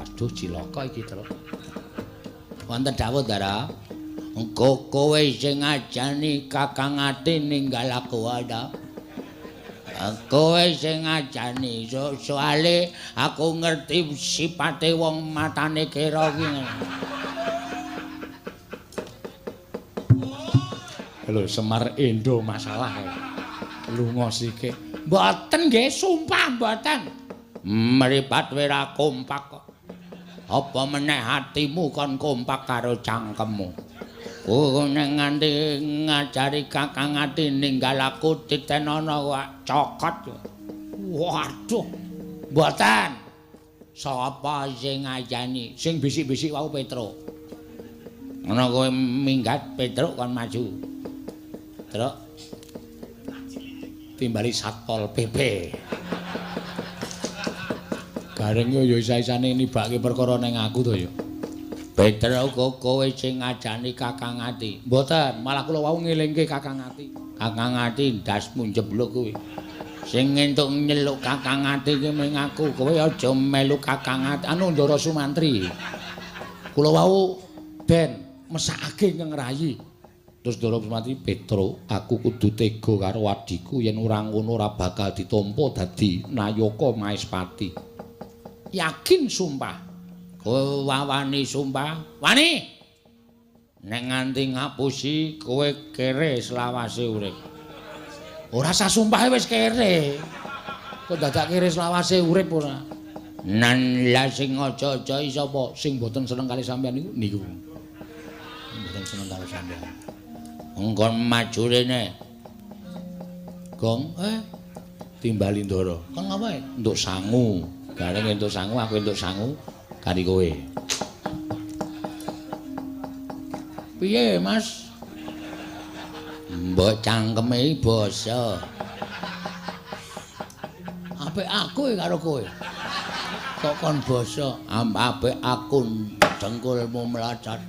Waduh, cilaka iki, Truk. Wonten dawuh, Ndara. Engko kowe sing ngajani Kakang Ati ninggal aku ana. Kowe sing ngajani, soale aku ngerti sipate wong matane kera ki. Lho, Semar endo masalah. Lunga sikik. Mboten nggih, sumpah mboten. Mripat ora kompak kok. Apa meneh atimu kon kompak karo cangkemmu? Kowe nek nganti ngajari Kakang Ati ninggal aku titenono kok cokot. Waduh. Mboten. Sapa sing ngajani? Sing bisik-bisik wau Petruk. Ngono kowe minggat Petruk kon maju. Truk. Timbali Satpol PP. Gareng yo isa-isane nibake perkara ning aku to ya. Petruk kowe sing ngajani Kakang Ati. Mboten, malah kula wau ngelingke Kakang Ati. Kakang Ati ndasmu njebluk kuwi. Sing entuk nyeluk Kakang Ati ki mung aku, kowe aja melu Kakang Ati. Anu Ndara Sumantri. Kula wau ben mesakake ngengrayi. Terus Ndara Sumantri, Petruk, aku kudu tega karo adhiku yen ora ngono ora bakal ditampa dadi nayaka Maespati. Yakin sumpah. Kowe wawani sumpah? Wani. Nek nganti ngapusi kowe kere selawase urip. Ora sah sumpahe wis kere. Kok dadak kere selawase urip ora? Nan la sing aja-aja sapa? Sing mboten seneng kali sampean niku niku. Mboten seneng karo sampean. Engkon maju rene. Gong, timbali Ndara. Kon ngapa? Entuk sangu. Gareng entuk sangu, aku entuk sangu. Kari kowe. Piye, Mas? Mbok cangkeme basa. Apik aku karo kowe. Kok kon basa? Apik aku dengkulmu mlocot.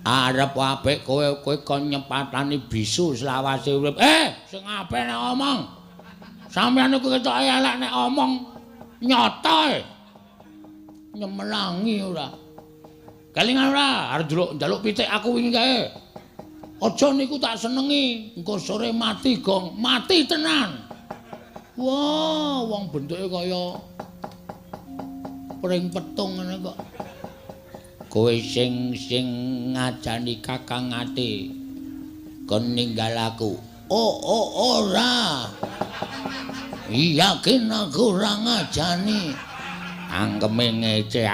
Arep apik kowe, kowe kon nyepatani bisu selawase urip. Sing apik nek omong. Sampeyan niku ketoke elek nek omong. Nyata e. Nyemelangi ora. Kelingan ora arep njaluk pitik aku wingi kae. Aja niku tak senengi, engko sore mati gong, mati tenan. Wah, wong bentuke kaya pring petung ngene kok. Kowe sing ngajani Kakang Ati kon ninggal aku. Oh, ora. Yakin aku ora ngajani. Angkeme ngece.